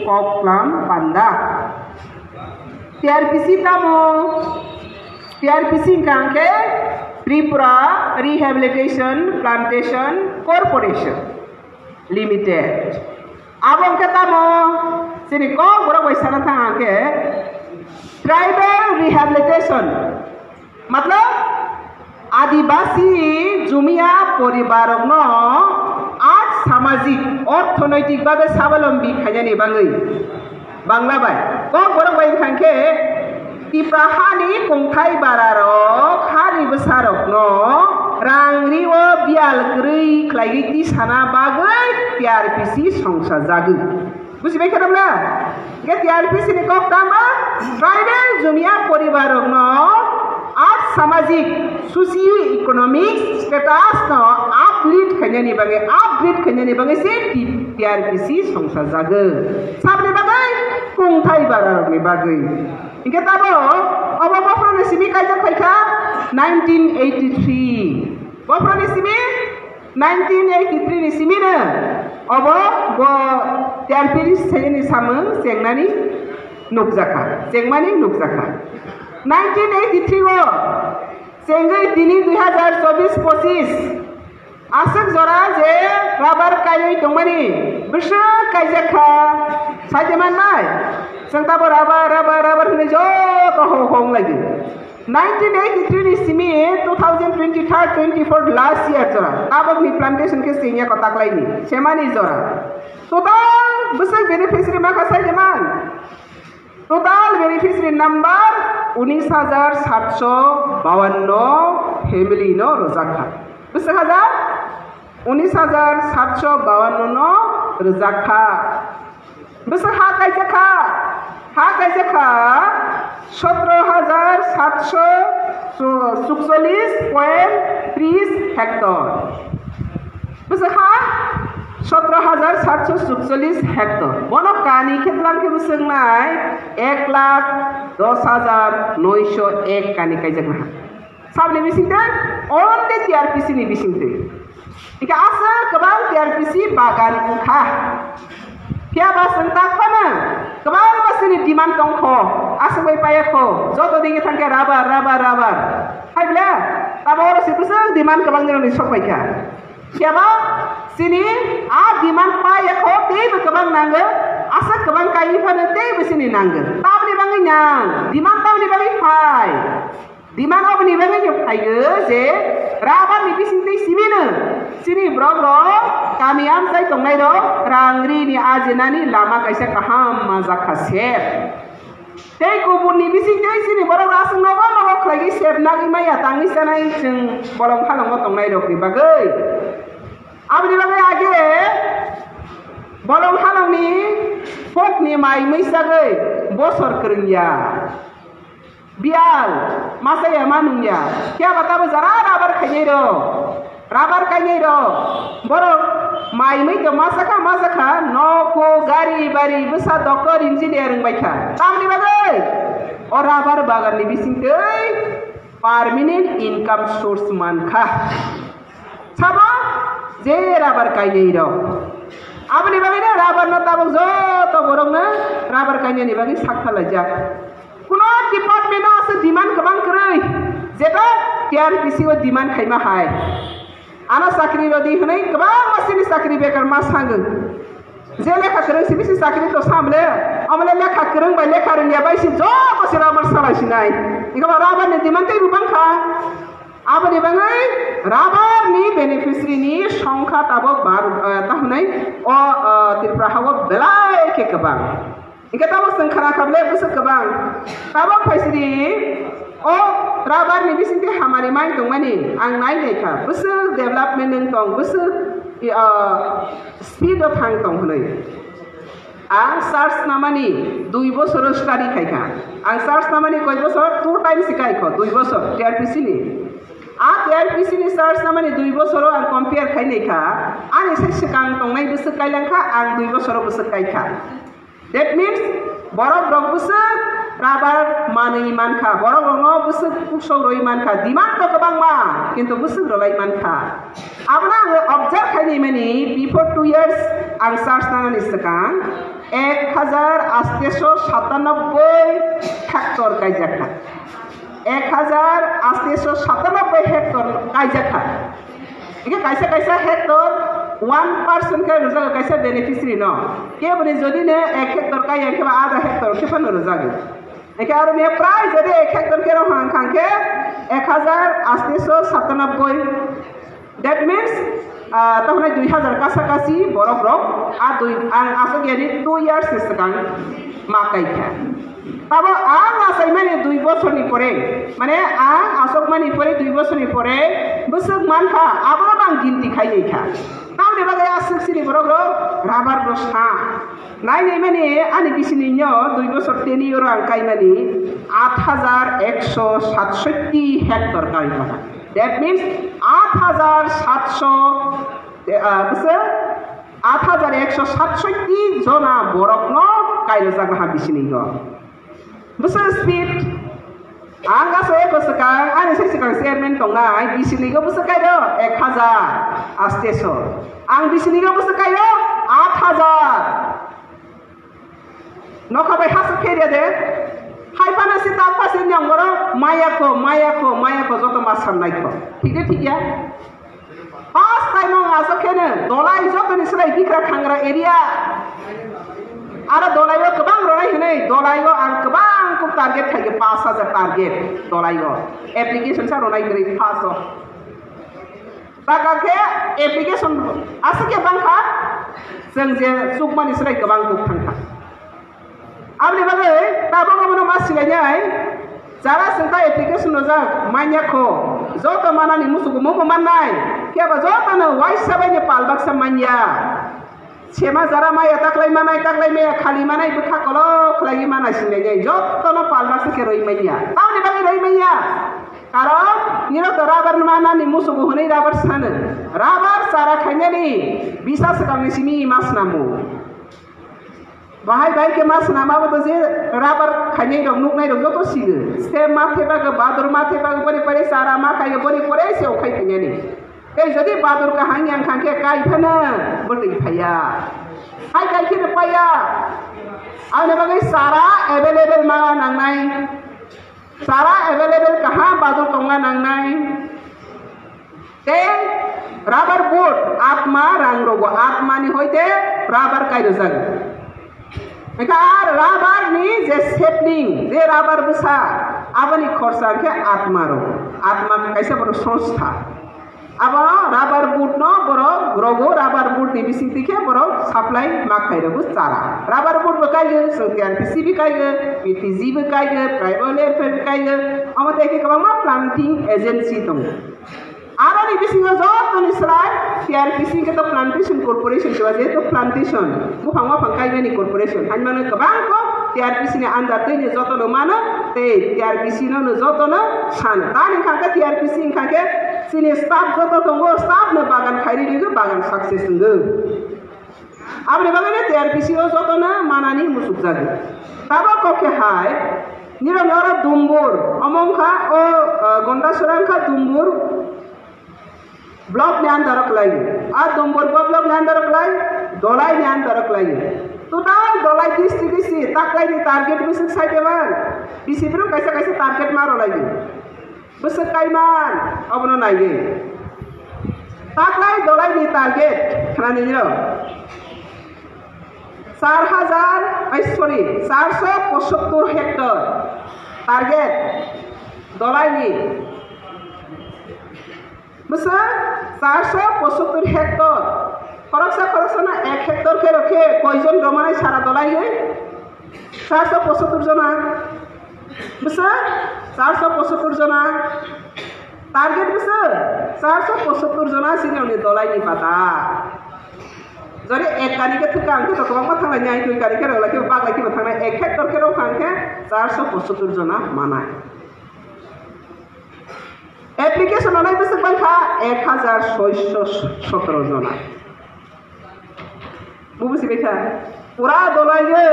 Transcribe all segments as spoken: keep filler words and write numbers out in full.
Koklam panda. T R P C tamo? T R P C hwnkha khe Tripura Rehabilitation Plantation Corporation Limited. Abo hwnkhe tamo? Chini kok borok bai sana thang hwnkhe Tribal Rehabilitation, matlab, Adibasi jumia poribarokno art samajik orthonoitik babe sabalombi khainani bagwi. Bangla bai, kok borok bai wngkha khe, Tipra hani kongthai bararok hani bwsarokno rang rio biyal kwrwi khlaiwi tisana bagwi T R P C songsa jagwi. Bujibai khe tamla? Hingke T R P C ni kok tamo? Tribal jumia poribarokno art samajik socio economic status no uplift khainani bagwi, upgrade khainani bagwi se T R P C songsa jago. Sabni bagwi? Kungthai bararokni bagwi. Hingke tabo obo bophoroni simi kaijak phaikha nineteen eighty-three. Bophoroni simi nineteen eighty-three ni simino obo bo T R P C ni samung chengnani nukjakha, chengmani nukjakha. Nineteen eighty-three o chengwi tini dui hazar chobbish pochis aswk jora je rubber kaiwi tongmani bwswk kaijakha, saide mannai? Chwng tabo rubber, rubber, rubber hwnwi joto ho hong lagi. Nineteen eighty-three ni simi two thousand twenty-three twenty-four last year jora tabok ni plantation khe sengya ko taklaini semani jora. Total bwswk beneficiary makha saide man? Total beneficiary number unis hajar satso bawanno family no rwjakha. Bwswk hajar? Unis hajar satso bawanno no rwjakha. Bwswk ha kaijakha? Ha kaijakha sotro hajar satso sukchollis point tris hectare. Bwswk ha sotro hajar satso sukchollis hectare. Bono kani khe tlang khe bwswk nai ek lakh dos hajar noisho ek kani kaijak naha. Sabni bisingtwi? Only T R P C ni bisingtwi. Hingke aswk kwbang T R P C bagan wngkha. Phiya ba chwng tak phano kwbangma chini demand tongkho, aswk bai paya kho, joto digi thangkhe rubber, rubber, rubber. Hai bwle? Tamo oro se bwswk demand kwbang dinani sok paikha. Phiya ba chini a demand paya kho, teibo kwbang nango, aswk kwbang kaiwi phano teibo chini nango. Tamni bagwi nang, demand tamni bagwi phai. Demand oboni bagwi khe phaigo je rubber ni bisingtwi simino chini borok rok kami amchai tongnai rok rang rini ajinani lama kaisa kaham manjakha sep. Tei kubun ni bisingtwi chini borok rok aswk nogo nogo khlaiwi sep nagwi maya tangwi chanai chwng bolong halongo tongnai rokni bagwi. Aboni bagwi age bolong halongni pokni mai mwisagwi bosor kwrwngya. Biyal, masa ya ma nung ya. Kya bata bo jara rubber khainai ro. Rubber kainai ro. Borok mai mui to masa kha, masa kha. Noko, gari, bari, bwsa, doctor, engineer wng bai kha. Tamni bagwi? O rubber bagan ni bising twi permanent income source man kha. Sabo je rubber kainai rok. Aboni bagwi no rubber no tabuk joto borok no rubber kainani bagwi sak kha laijak. Kuno department no aswk demand kwbang kwrwi, jeta T R P C o demand khaima hai. Ano chakri rodi hwnwi kwbangma chini chakri bekar ma sango. Je lekha kwrwng simi si chakri to sam le, omo le lekha kwrwng bai lekha rwngya bai si joto se rubber salai sinai. Iko ba rubber ni demand tei bwbang kha. Aboni bagwi rubber ni beneficiary ni songkha tabok bar, eh, tahwnai o, eh, Tripura hao belai khe kwbang. Hingke tabok chwng khna kha bele bwswk kwbang. Tabok phaisiri o rubber ni bisingtwi hamari mai tongmani ang nai nai kha. Bwswk development wng tong, bwswk, eh, speed o thang tong hwnwi. Ang search namani dui bosoro study khaikha. Ang search namani koi bosor? Two times khaikho, dui bosor, T R P C ni. A T R P C ni search namani dui bosoro ang compare khai naikha. Ani se swkang tongnai bwswk kailang kha, ang dui bosoro bwswk kai kha. That means, borok rok bwswk Rubber manwi mankha, borok rokno bwswk puksok rwi mankha, demand to kwbangma, kintu bwswk rwlai mankha. Abono ang observe khainai mani, before two years ang search nanani swkang ek hajar atesho satanobboi hectare kaijakha. Ek hajar atesho satanobboi hectare kaijakha. Hingke kaisa kaisa hectare one person khe rwjago, kaisa beneficiary no. Keboni jodi ne ek hectare kaiya hingke ba adha hectare khe phano rwjago. Hingke aro ne prai jodi ek hectare khe rw hang kha hingke ek hajar atesho satanobboi. That means, ah, tamo dui hajar kasa kasi borok rok, a dui, ang aswk yani two years ni swkang ma kai kha. Tabo ang achaimani dui bosorni pore, mane ang asokmani pore dui bosorni pore bwswk mankha, abono ang ginti khainai kha. Tamoni bagwi aswk sini borok rok rubber no sa. Nai nai mani ani bisini nyo dui bosor teni oro ang kaimani aat hajar ekso satsotti hectare kai kha. That means, aat hajar satso, eh, ah, bwswk aat hajar ekso satsotti jona borokno kairwjakha bisini go. Bwswk speed? Ang aswk eko swkang, ani sai swkang chairman tongnai, bisini go bwswk kairo ek hajar atesho. Ang bisini go bwswk kairo aat hajar. Nokha bai hasa khe de de. Hai phano si tak pha si nyang boro maya kho, maya kho, maya kho joto ma san nai kho. Thik de thik ya? First time ang asok khe ne dolai joto ni srai bikra khangra area. Aro dolai o kwbang ronai hinui, dolai o ang kwbang kuk target khai khe paanch hajar target dolai o. Application sa ronai hinui first o. Taka khe application aswk khe bangkha, chwng je chukmani srai kwbang kuk thangkha. Aboni bagwi tabuk abono ma silainai, jara chwng ta application rwjak manya kho, joto manani musugo mubo mannai, khe ba jotono waisa bai ni pal baksa manya. Sema jara maya taklai manai, taklai maya khali manai, bwkha kolok khlaiwi manai sinai jai. Jotono pal baksa khe rwi manya. Tamoni bagwi rwi manya? Karon nirok to rubber manani musugo hwnwi rubber sano. Rubber chara khainani bisa swkangni simi ma snamo. Bahai bai khe ma snama bo to je rubber khainai rok nuknai rok joto sino. Sema thepagwi, badur ma thepagwi, boni pore chara ma khaigo, boni pore se okhai khainani. Tei jodi badur kaham yang kha khe kai phano bwtwi phaiya. Hai kai khe rw paiya. Aboni bagwi chara available ma nangnai. Chara available kaham badur tongna nangnai. Tei rubber board atma rang rogo, atmani hoite rubber kai rwjago. Eka ar rubber ni je sapling, je rubber bwsa, aboni khorsa khe atma rogo. Atma kaisa borok songstha. Abo rubber board no borok rogo, rubber board ni bising twi khe borok supply ma khai rogo chara. Rubber board bo kaigo, chwng T R P C bo kaigo, P T G bo kaigo, tribal welfare bo kaigo, omo tei khe kwbangma planting agency tongo. Aroni bisingo jotoni slai T R P C hwnkhe to plantation corporation se, jehetu plantation, buphang waphang kaimani corporation, haimano kwbang kok T R P C ni under twi ni jotono mano, tei T R P C no no jotono sano. Tamni hwnkha khe T R P C hwnkha khe chini staff joto tongo, staff no bagan khairi rwgwi bagan success wngwi. Aboni bagwi no T R P C o jotono manani muchukjago. Tabok kok khe hai, nirok ni oro Dumbur, omo wngkha o, o, Gondasora wngkha Dumbur block ni under o kwlaio. A Dumbur block ni under o kwlai, Dolai ni under o kwlaio. Total Dolai district bisi taklai ni target bisi sai teban. Bisi brum kaisa kaisa target ma rwlaio. Bwswk kaiman, obono naiwi. Taklai Dolai ni target, khnani niro. Char hajar, ai, sorry, charso pochattor hectare target Dolai ni. Bwswk charso pochattor hectare. Khoroksa khoroksa no ek hectare khe rokhe koijon romanai sara Dolai wi? Charso pochattor jona. Bwswk? Charso pochattor jona. Target bwswk? Charso pochattor jona sini oni Dolai ni pata. Jori ek gari khe thwkha, ang khe to kwbangma thanglai nai, dui gari khe rwlai khe, baglai khe bo thangnai, ek hectare khe rw kha, ang khe charso pochattor jona manai. Application rwnai bwswk bangkha ek hajar soiso sotoro jona. Bubusi baikha. Pura dolaiwi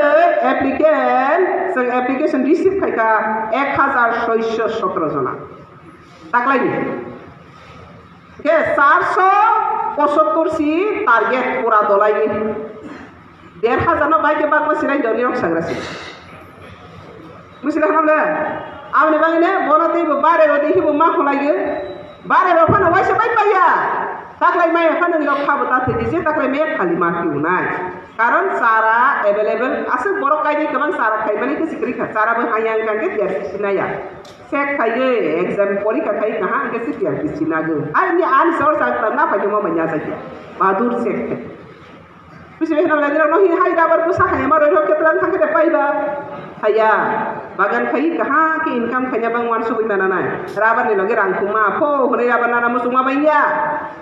applicant, chwng application receive khaikha ek hazar soiso sotro jona. Taklaini. Khe charso pochottor si target pura dolaiwi. Der hazar no bai khe bakma sinai doni rok sagra si. Busi kha hamle? Amni bagwi ne bono tei bo bare rodi hibo ma khwlaiyo. Bare rok phano waisa bai paiya. Taklai maya phano rok khabo ta thwi je taklai me khali ma kiunai. Karon chara available aswk borok kainwi kwbang chara khaimani khe sikri kha. Chara bo hayang kang khe tiar sinaya. Check khaiye exam porikha khai kaha khe si tiar sinago. Ai ni ani sor sa na phai mo manya sa kya. Badur check khai. Bisi bisi nang lagi no hi hai dabar pusa hai ma roi rok ketlang thang kete pai ba. Haya. Bagan khai kaha ke income khanya bang wan sugui mana nai. Rabar ni loge rang kuma pho hone rabar nana musung ma baiya.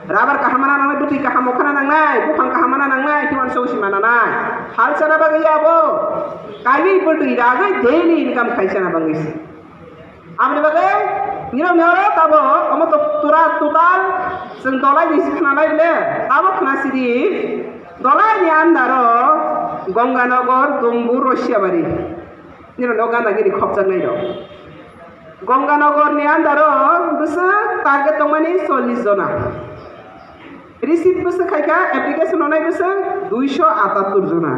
Rabar kaham mana nang nai, buti kaham okhana nang nai, buphang kaham mana nang nai, kiwan so si mana nai. Hal sana bagi ya bo. Kami pun tu ida gai daily income khai sana bang isi. Amni bagwi nino noro tabo omo to tura total chwng dolai ni si khna lai le tabo khna sidi dolai ni andaro Gonganagar, Dumbur, Rosiabari nino no gana gini khopjak nai rok. Gonganagar ni andaro bwswk target tongmani chollish jona. Receive bwswk khaikha application onai bwswk duiso atattor jona.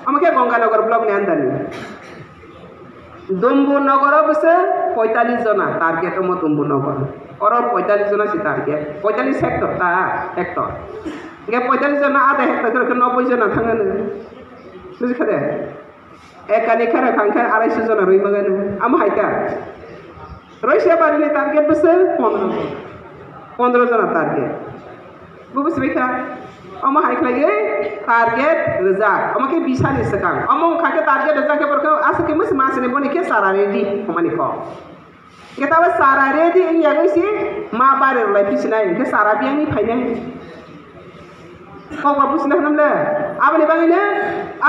Omo khe Gonganagar block ni under ni. Dumbu nogoro bwswk poitalis jona target omo Dumbu nogor. Oro poitalis jona si target. Poitalis hector ta hector. Ge poitalis jona ada hector khe nobboi jona thangano. Bujikha de? Ekani khara khang khe arai so jona roi magano. Amo hai ta. Rosiabari ni target bwswk pondro. Pondro jona target. Bubu sibikha. Omo hai khlaiwi target rwjak. Omo khe bisa ni swkang. Omo wngkha khe target rwjak khe borok khe aswk khe mwsma sini boni khe sara ready hwnmani kok. Khe tabo sara ready wngya gwi si ma bare rwlai phi sinai hwnkhe sara biyangni phainai. Kokba business hwnle aboni bagwino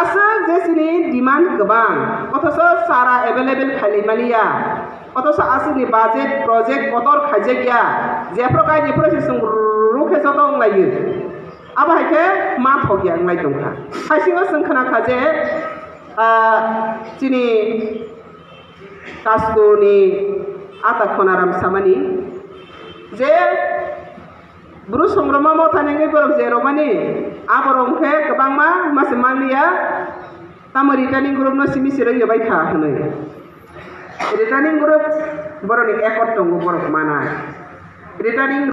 aswk je chini demand kwbang, othoso sara available khailai maliya, othoso aswkni budget project kotor khaijakya, jephru kai jephru se chwng rukhe joto wnglaio. Abo hai khe ma thokya wnglai tongkha. Haisingo chwng khna kha je, ah, chini Kaskoni ata Khonaram samani je Bru songroma motha nengwi borok je romani, aborok hwnkhe kwbangma mase manliya, tamo returning group no simi sirwi bai kha hwnwi. Returning group borokni ekot tongo, borok manai. Returning